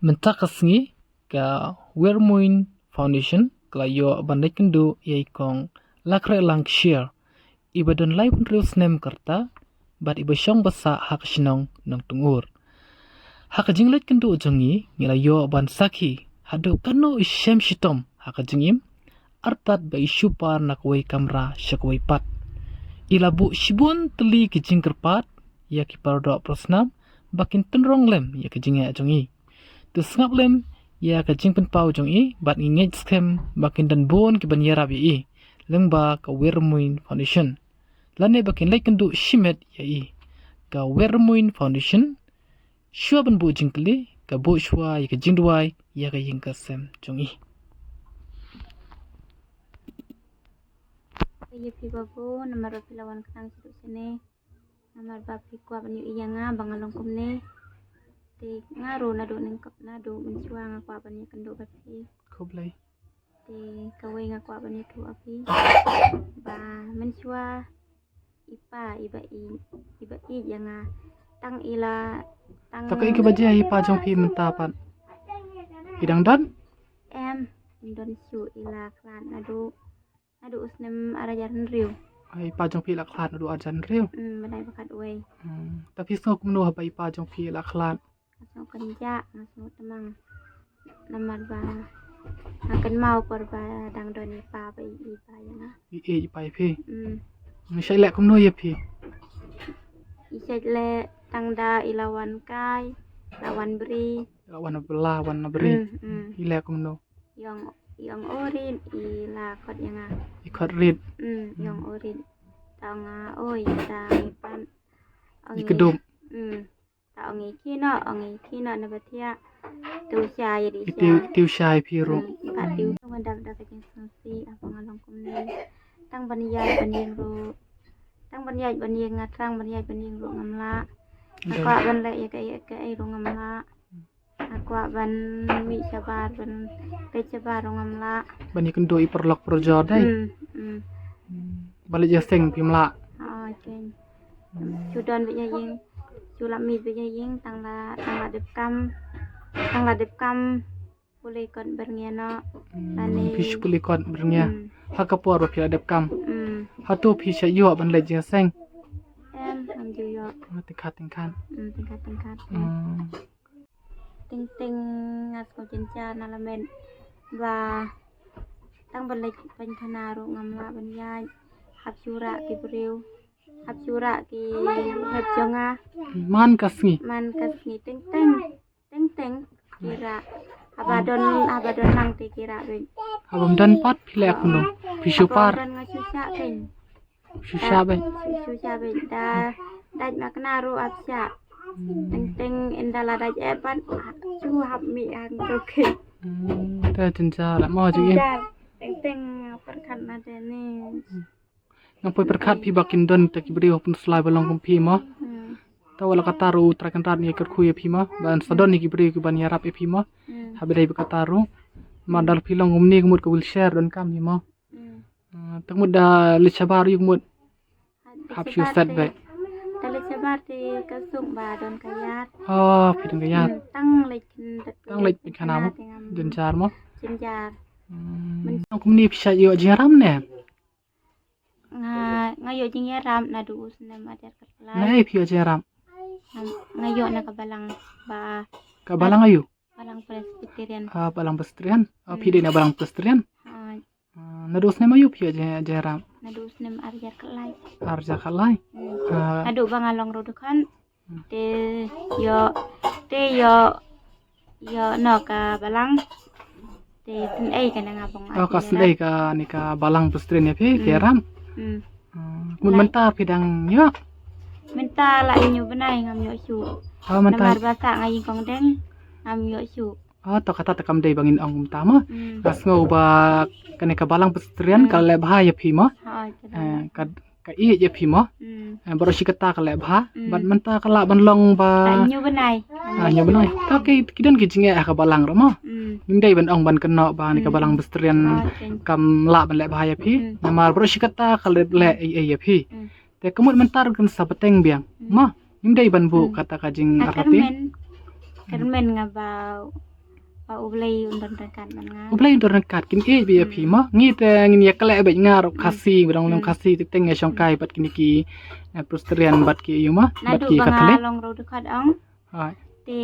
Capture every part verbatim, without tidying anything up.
Mynta ka sngi ka Wermuin Foundation ka la ïoh ban leit kynduh ïa i kong Lakrehlang Kshiar, iba don laiphew hynriew snem ka rta bad iba shong basah ha ka shnong Nongtyngur. Ha ka jingleit kynduh jong ngi, ngi la ïoh ban sakhi haduh katno i shem shitom ha ka jingim, artat ba i shu par na kawei kamra sha kawei pat. I la buh shibun tylli ki jingkyrpad ïa ki paradoh parasnam ba kin tynrong lem ïa ka jingeh jong i. To sngap lem ïa ka jingpynpaw jong i bad ngi ngeit skhem ba kin don bun ki ban ïarap ïa i lyngba ka Wermuin Foundation, lane ba kin leit kynduh shimet ïa i. Ka Wermuin Foundation, shuwa ban buh jingkylli, ka buh shuwa ïa ka jingduwai ïa ka ïing ka sem jong i. Ïa phi babu, namar ba phi la wan khnang shuh shane, namar ba phi kwah ban ïohi ïa nga ba nga long kumne. Te nga ruh naduh nyngkong, naduh mynshuwa nga kwah ban ïakynduh bad phi. Khublei. Te kawei nga kwah ban ïathuh ha phi ba mynshuwa i pa iba i, iba i ïa nga, tang i la, tang. To kaei kaba jia i pa jong phi mynta pat? I dang don? Em, i don shuh, i la khlad naduh, naduh u snem ar hajar hynriew. Ai, i pa jong phi la khlad naduh ar hajar hynriew. Hmm, ba dei ba khatwei. Hmm. To phi sngew kumno haba i pa jong phi la khlad? Nga sngew kynjah, nga sngew tmang. Namar ba nga kynmaw por ba dang don i pa ba i, i pa ïa nga. I, i pa ïa phi. Hmm. Ngi shait leh kumno ïa phi? I shait leh tang da i la wan kai, la wan bri. La wan bla, wan bri. Hmm, hmm. I leh kumno? I ong, i ong o rit, i la khot ïa nga. I khot rit. Hmm, i ong o rit. Ta ong nga, oi, ta ngi pan. Ong i kdup. Hmm. Ta ong i kino, ong i kino na ba thiah. Tu sha ïa di sha. Tiu, tiu sha ïa phi ruh. Hmm, i pat tiu. Nga dap da ka jingsngewsih, apa nga long kumne. Tang ban ïaid ban ïeng ruh. Tang ban ïaid ban ïeng nga thrang ban ïaid ban ïeng ruh ngam lah. Nga kwah ban leh ïa kaei kaei ruh ngam lah. Nga kwah ban mih shabar, ban leit shabar ruh ngam lah. Ban ïakynduh i paralok parajor dei. Hmm, hmm. Hmm. Ban leit ïaseng phim lah. Ha, ken. Hmm. Shu don beit ha ïing, shu lah mih beit ha ïing, tang la, tang la dep kam, tang la dep kam. Pule kot byrngeh noh. Hmm, lane phi shu pule kot byrngeh. Hmm. Ha ka por ba phi la dep kam. Hmm. Hato phi shait ïoh ban leit jingïaseng? Em, ngam ju ïoh. Oh, tyngkhat tyngkhat. Hmm, tyngkhat tyngkhat. Hmm. Teng teng nga sngew jynjar na la met ba tang ban leit pynkhana ruh ngam lah ban ïaid. Hap shu rah ki briew. Hap shu rah ki hep jong nga. Man ka sngi. Man ka sngi teng teng. Teng teng ki rah. Haba don, haba don lang te ki rah beit. Haba ym don pat phi leh kumno? Phi shu par. Haba ym don nga shu shah beit. Shu shah beit. Shu, shu shah beit. Da dait ma kna ruh hap shah. Hmm. Teng teng ynda la dait eh pat shu hap mih hangto keiñ. Hmm, te jynjar mo jingim. Jynjar. Teng teng pyrkhat na te ni. Nga poi pyrkhat phi ba kin don te ki briew ha Pynursla ba long kum phi mo. Hmm. Te wat la katta ruh U Trai Kynrad un ïa kyrkhu ïa phi mo. Ban sa don ïa ki briew ki ban ïarap ïa phi mo. Hmm. Haba dei ba katta ruh. Ma da phi long kumne ka mut ka wheelchair donkam hi mo. Hmm. Ah, te ka mut da leit shabar ïa ka mut. Hap shu set beit. Da leit shabar te ka suk ba don ka ïar. Oh, phi don ka ïar. Hmm, tang leit, tang leit pynkhana mo. Jynjar mo. Jynjar. Hmm. Kumne phi shait ïoh jingïarap ne? Nga, nga ïoh jingïarap naduh u snem ar hajar khatlai. Naei phi ïoh jingïarap? Nga, nga ïoh na ka balang ba. Ka balang aïu? Balang Presbyterian. Ah, balang Presbyterian. Ah, phi dei na balang Presbyterian? Ah. Ah, naduh u snem aïu phi ïoh jing, jingïarap? Naduh u snem ar hajar khatlai. Ar hajar khatlai? Hmm. Ah. Naduh ba nga long ruh dkhot. Hmm. Te ïoh, te ïoh, ïoh noh ka balang. Te sngewbha kane nga bong. Oh, ka sngewbha kane ka balang Presbyterian ïa phi, hmm, ka ïarap. Hmm. Hmm. Mut mynta phi dang ïoh? Mynta la ïoh hynñiew bnai ngam ïoh shuh. Oh, mynta. Namar ba sah nga ïing kong deng ngam ïoh shuh. Oh, to kata te kam dei ba ngin ong kumta mo. Hmm. Nga sngew ba kane ka balang Presbyterian, hmm, ka leh bha ïa phi mo. Ha, ka dei. Eh, ka ka ïeit ïa phi mo. Hmm. Eh, baroh shi katta ka leh bha. Hmm. Bad mynta ka lah ban long ba. Hynñiew bnai. Ah, hynñiew bnai. To ki, ki don ki jingeh ha ka balang ruh mo. Hmm. Ngim dei ban ong ban kynnoh ba ne ka, hmm, balang Presbyterian, oh, okay, kam lah ban leh bha ïa phi. Hmm. Namar baroh shi katta ka leh, hmm, leh ei ei ïa phi. Hmm. Te ka mut mynta ruh kan sa bteng biang. Hmm. Mo. Ngim dei ban buh, hmm, kata ka jingartatien. Kyrmen. Kyrmen nga ba Ba U Blei un don ryngkat bad nga. U Blei un don ryngkat, kin ïeit beit ïa phi mo. Ngi te ngin ïa khleh beit, nga ruh Khasi, ba dang long Khasi, te teng ïa shongkai bad kine ki, eh, Presbyterian bad ki ïa ma, bad ki Catholic. Naduh ba nga long ruh dkhot ong. Hai. Te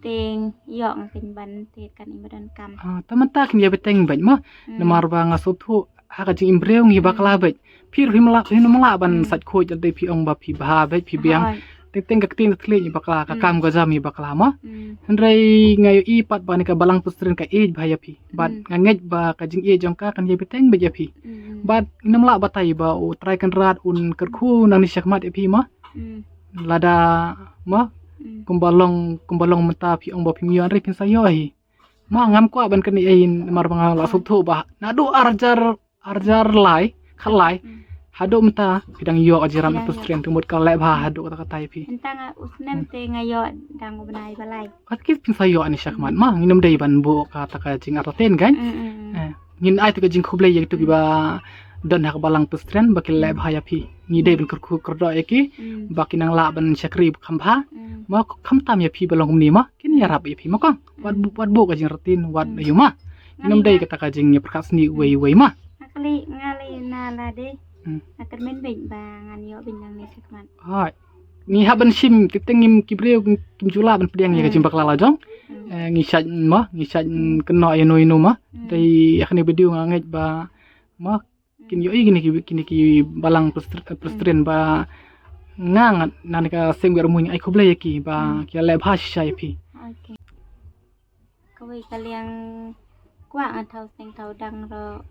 teng ïoh nga kin ban te kan im don kam. Ah, ta mynta kin ïa bteng beit mo. Namar ba nga sngewthuh ha ka jingim briew ngi bakla beit. Phi ruh phim lah, phim lah ban sait khuid, lada phi ong ba phi bha beit, phi biang. Teng teng ka ktien ka thylliej ngi bakla, ka kam ka jam ngi bakla mo. Hynrei nga ïohi pat ba ne ka Balang Presbyterian ka ïeit bha ïa phi. Bad nga ngeit ba ka jingïeit jong ka kan ïa bteng beit ïa phi. Bad ngim lah batai ba U Trai Kynrad un kyrkhu nangne shakhmat ïa phi mo. Lada mo kumba long, kumba long mynta phi ong ba phim ïoh, hynrei phin sa ïoh hi. Ma ngam kwah ban kane ei, namar ba nga la sngewthuh ba naduh arjar, arjar lai, khatlai. Haduh mynta phi dang ïoh ka jingïarap na Presbyterian, te mut ka leh bha haduh katta katta ïa phi. Mynta nga u snem te nga ïoh dang u bnai ba lai. At least phin sa ïoh ne shakhmat ma, ngin ym dei ban buh kata ka jingartatien kan. Eh, ngin ai te ka jingkhublei ïa kito kiba don ha ka Balang Presbyterian ba ki leh bha ïa phi. Ngi dei ban kyrkhu kyrdoh ïa ki ba kin nang lah ban shakri kham bha. Ma khamtam ïa phi ba long kumne ma. Kin ïarap ïa phi ma kong. Wat bu-, wat buh ka jingrtin, wat ïa ma. Ngim dei kata ka jingïapyrkhat sniew uwei uwei ma. Nga khlem, nga leh na lade. Nga kyrmen beit ba ngan ïoh beit nangne shakhmat. Hai. Ngi hap ban shim, te teng ngim, ki briew kim ju lah ban pdiang ïa ka jingbakla la jong. Eh, ngi shait ma, ngi shait kynnoh ïano ïano ma. Te ïa kane video nga ngeit ba ma kin ïohi kine ki, kine ki Balang Presbyter-, Presbyterian ba nga ngan, na ka seng Wiar Rymui nga ai khublei ïa ki ba ki leh bha shisha ïa phi. Kawei ka liang kwah ngan thaw seng thaw dang ruh.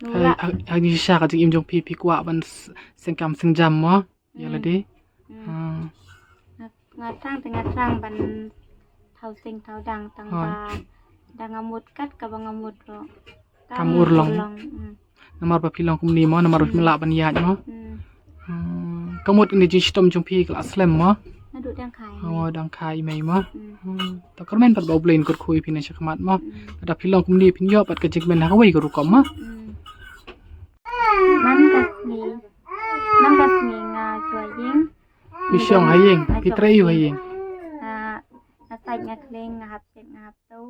Ha, ha, ha shisha ka jingim jong phi, phi kwah ban s-, seng kam seng jam mo ïa lade. Nga, nga thrang te nga thrang ban thaw seng thaw dang tang ba dang nga mut kat kaba nga mut ruh. Kam urlong. Namar ba phi long kumne mo, namar ba phi lah ban ïaid mo. Ka mut ine jingshitom jong phi ka la slem mo. Naduh dang kha i mei. Oh, dang kha i mei mo. To kyrmen pat ba U Blei un kyrkhu ïa phi na shakhmat mo. Lada phi long kumne phin ïoh pat ka jingkmen ha kawei ka rukom mo. Man ka sngi, man ka sngi nga shu ha ïing. Phi shong ha ïing, phi trei ïa u ha ïing. Nga, nga sait nga khlieng, nga hap shet nga hap tiew.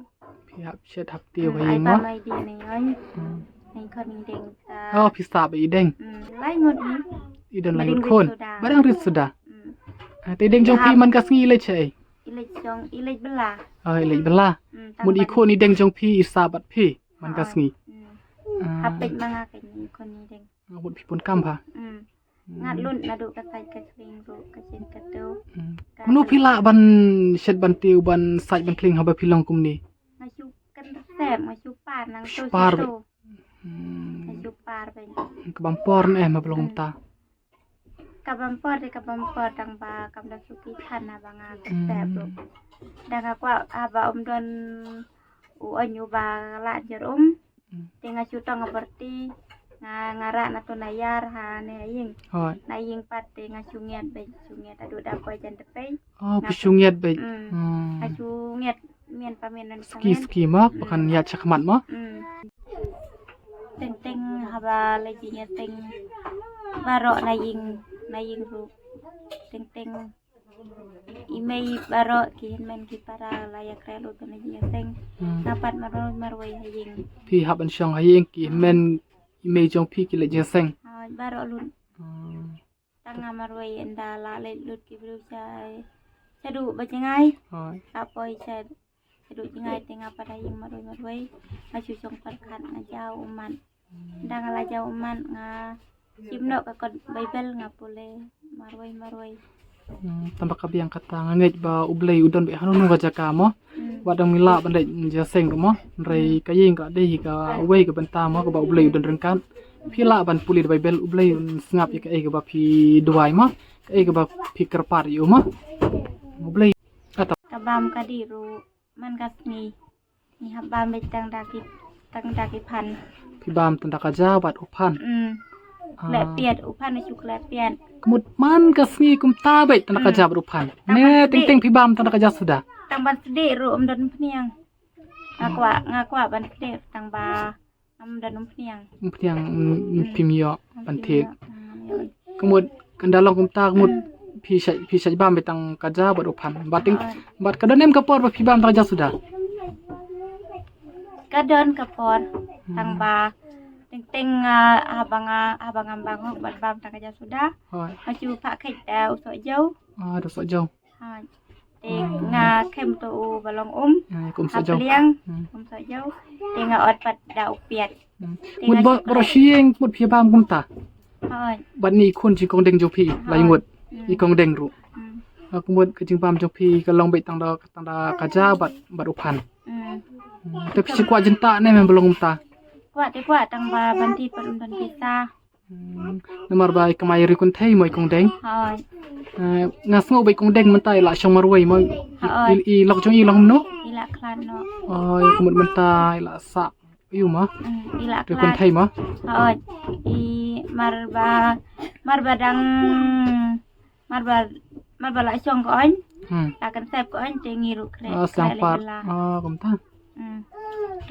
Phi hap shet hap tiew ha ïing mo. Ai ba mai di ne yon. Neng khon neng deng ta. Oh, phi sah ba i deng. Lai ngut ni. I don lai ngut khun. Ba dang rit suda. Te i deng jong phi man ka sngi i leit shaei? I leit jong, i leit bylla. Oh, i leit bylla. Mut i khun i deng jong phi i sah bad phi man ka sngi. Hap peit ma nga ka i khun i deng. Mut phi pun kam bha. Ngat lut naduh ka sait ka khlieng ruh ka shet ka tiew. Kumno phi lah ban shet ban tiew ban sait ban khlieng haba phi long kumne? Nga shu kynrsep, nga shu par nang tu shu tu. Nga shu par beit. Ka bam por ne em haba long kumta? Ka bam por de ka bam por tang ba kam da shu ki than haba nga kynrsep ruh. Da nga kwah haba um don u oin uba lah jer um. Te nga shu tong ha pyrthei, nga, nga rah na to na ïar ha ne ïing. Na ïing pat te nga shu ngiat beit, shu ngiat haduh da poi jan tepei. Oh, phi shu ngiat beit. Nga shu ngiat mien pa mien. Ski, ski ma, pakan ïa shakhmat ma. Teng teng haba la jingïaseng baroh na ïing, na ïing ruh. Teng teng i mei baroh ki hynmen ki para la ïakren lut na jingïaseng. Nga pat marwei marwei ha ïing. Phi hap ban shong ha ïing ki hynmen i mei jong phi ki leit jingïaseng. Baroh lut. Tang nga marwei ynda la leit lut ki briew sha, shaduh ba jngai. Ka poi sha, shaduh jngai te nga pat ha ïing marwei marwei. Nga shu shong pyrkhat nga jaw ummat. Ynda nga la jaw ummat nga shim noh ka kot Baibl nga pule marwei marwei. Tang ba ka biang kata nga ngeit ba U Blei u don beit hano hano ka jaka mo. Wat dang ngi lah ban leit jingïaseng ruh mo. Hynrei ka ïing ka dei hi kawei ka bynta mo kaba U Blei u don ryngkat. Phi lah ban pule da Baibl, U Blei un sngap ïa kaei kaba phi duwai mo. Kaei kaba phi kyrpad ïa u mo. U Blei. Kata. Ka bam ka dih ruh man ka sngi. Ngi hap bam beit tang da ki, tang da ki phan. Phi bam tang da ka ja bad u phan. Khleh piat, u phan shu khleh piat. Ka mut man ka sngi kumta beit tang da ka ja bad u phan. Ne teng teng phi bam tang da ka ja suda. Tang ban sdih ruh um don phniang. Nga kwah, nga kwah ban sdih tang ba um don um phniang. Um phniang, phim ïoh ban thied. Ka mut kan da long kumta ka mut phi shait, phi shait bam beit tang ka ja bad u phan. Bad teng, bad ka don em ka por ba phi bam tang ka ja suda. Ka don ka por. Hmm. Tang ba teng teng, ah, haba nga, haba ngam bang hok bad bam tang ka ja suda. Hooid. Nga shu phah kheit da u soh jew. Ah, da u soh jew. Hooid. Te nga khem to u ba long um. Ah, kum soh jew. Ha pliang, hmm, kum soh jew. Te nga ot pat da u piat. Hmm. Te mut nga ba, shu baroh shi ïing mut phi bam kumta. Hooid. Bad ni khun jingkong deng jong phi, hooid, lai ngut. Hmm. I kong deng ruh. Hmm. Nga kumut ka jingbam jong phi ka long beit tang da, tang da ka ja bad, bad u phan. Hmm. Hmm. Te phi shu kwah jingtah ne mem ba long kumta. Kwah te kwah tang ba ban thied pat um don pisa. Hmm. Namar ba i kamai ri kynthei mo i kong deng. Hooid. Eh, nga sngew ba i kong deng mynta i la shong marwei mo. Hooid. I, i lok jong i long kumno? I la khlad noh. Oh, i kumut mynta i la sah. Ïa u ma? Hmm, i la khlad. Ri kynthei ma? Hooid. I mar ba, mar ba dang, mar ba, mar ba la shong ka oin. Hmm. La konsep ka oin te ngi ruh khreh. Ah, sdang pat. Ah, kumta. Hmm.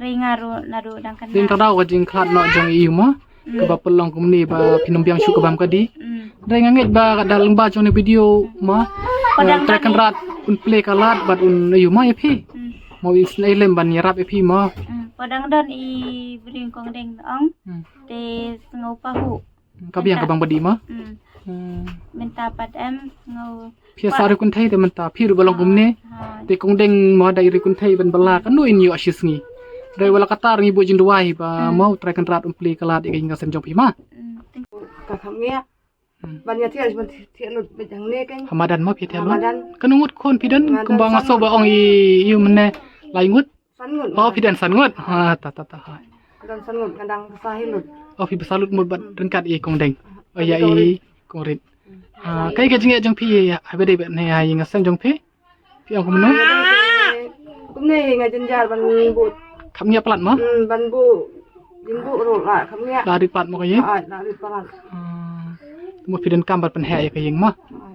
Ri nga ruh naduh dang kane. Dang ka daw ka jingkhlad noh jong i ma. Hmm. Kaba pynlong kumne ba phin ym biang shuh ka bam ka dih. Hmm. Dei nga ngeit ba ka da lyngba jong ne video ma. Padang, eh, Trai Kynrad un plie ka lad bad un ïa u ma ïa phi. Hmm. Mo isynei lem ban ïarap ïa phi ma. Hmm. Padang don i briew kong deng ong. Hmm. Te sngew pahuh. Hmm. Ka biang ka bam ka dih ma. Hmm. Hmm. Mynta pat em sngew. Phi sa ri kynthei te mynta phi ruh ba long kumne. Ha. Te kong deng ma da i ri kynthei ban bala kano in ïoh shi sngi. Dei wala katta ngi buh jingduwai ba, hmm, mo Trai Kynrad un plie ka lad ïa ka ïing ka sem jong phi ma. Hmm. Ka kham ngiah. Hmm. Ban ïa thiah, ban thiah lut bad jong ne kan. Ha madan ma phi thiah lut. Ha madan. Kano ngut khun phi don kumba nga sngew ba ong i, i u mynne lai ngut. San ngut. Oh, phi don san ngut. Ha, ta, ta, ta, ha. Don san ngut, nga dang pisa hi lut. Oh, phi pisa lut mut bad, hmm, ryngkat i kong deng. Oh, ïa i kong rit. Hmm. Ha, kaei ka jingeh jong phi ïa, ha ba dei ba ne ha ïing ha sem jong phi. Phi ong kumno? Kumne hi nga jynjar ban buh. Kham ngiah palat ma? Hmm, ban buh. Jin buh ruh la kham ngiah. La rit palat ma ka ïing? Ah, la rit palat. Ah, mo phi donkam ban pynheh ïa ka ïing ma? Ah.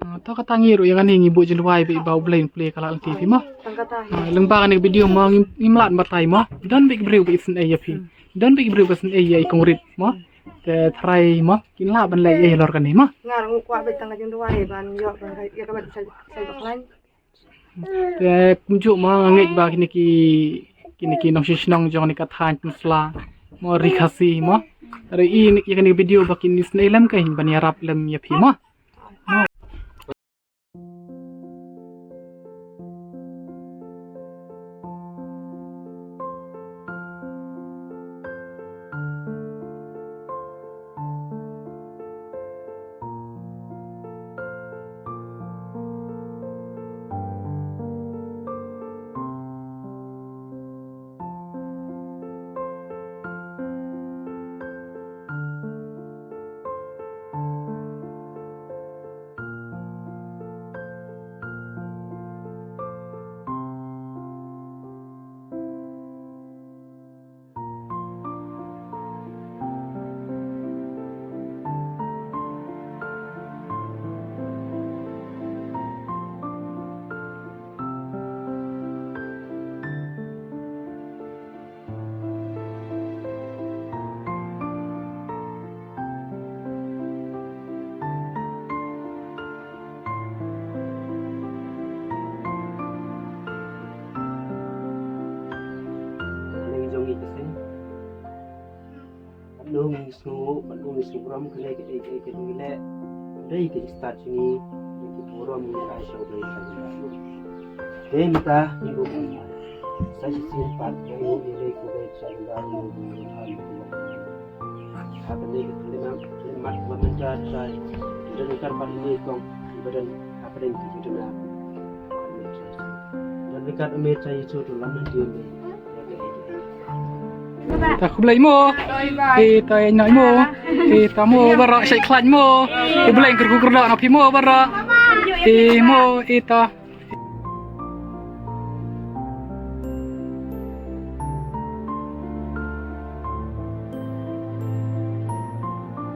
Ah, to kata ngi ruh ïa kane ngi buh jingduwai ba U Blei un plie ka lad lynti phi ma. Tang kata hi. Ah, lyngba kane ka video ma ngim, ngim lah ban batai ma. Don beit ki briew ba isynei ïa phi. Hmm. Don beit ki briew ba isynei ïa i kong rit ma. Hmm. Te trai ma kin lah ban leh ïa lor kane ma. Nga ruh nga kwah beit tang ka jingduwai ban ïoh ban ïa ka met sa sa ba khlaiñ. Te kumjuh ma nga ngeit ba kine ki, kine ki nongshong shnong jong kane ka thaiñ Pynsla mo Ri Khasi mo. Te i ïa kane ka video ba kin isynei lem ka hin ban ïarap lem ïa phi mo. Kane ka jong ngi ka seng. Bad ngi sngew, bad ngi sngew burom kane ka, ka, ka, ka ngi leh. Dei ka start jong ngi, ka burom ngi ai sha U Blei ka jong ngi. Te mynta ngi buh. Sa shisien pat ngi buh ngi leh ka U Blei ka jong ngi. Ha kane ka khyllipmat, khyllipmat ba mynta Trai. Don ryngkat bad ngi kong, ba don hapdeng ka jingdon. Don ryngkat me Trai Jisu to lam nanti me. Ta khublei mo. Eh, ta ïa nai mo. Eh, ta mo baroh shait khlaiñ mo. U Blei kyrkhu kyrdoh na phi mo baroh. Eh, mo, eh, ta.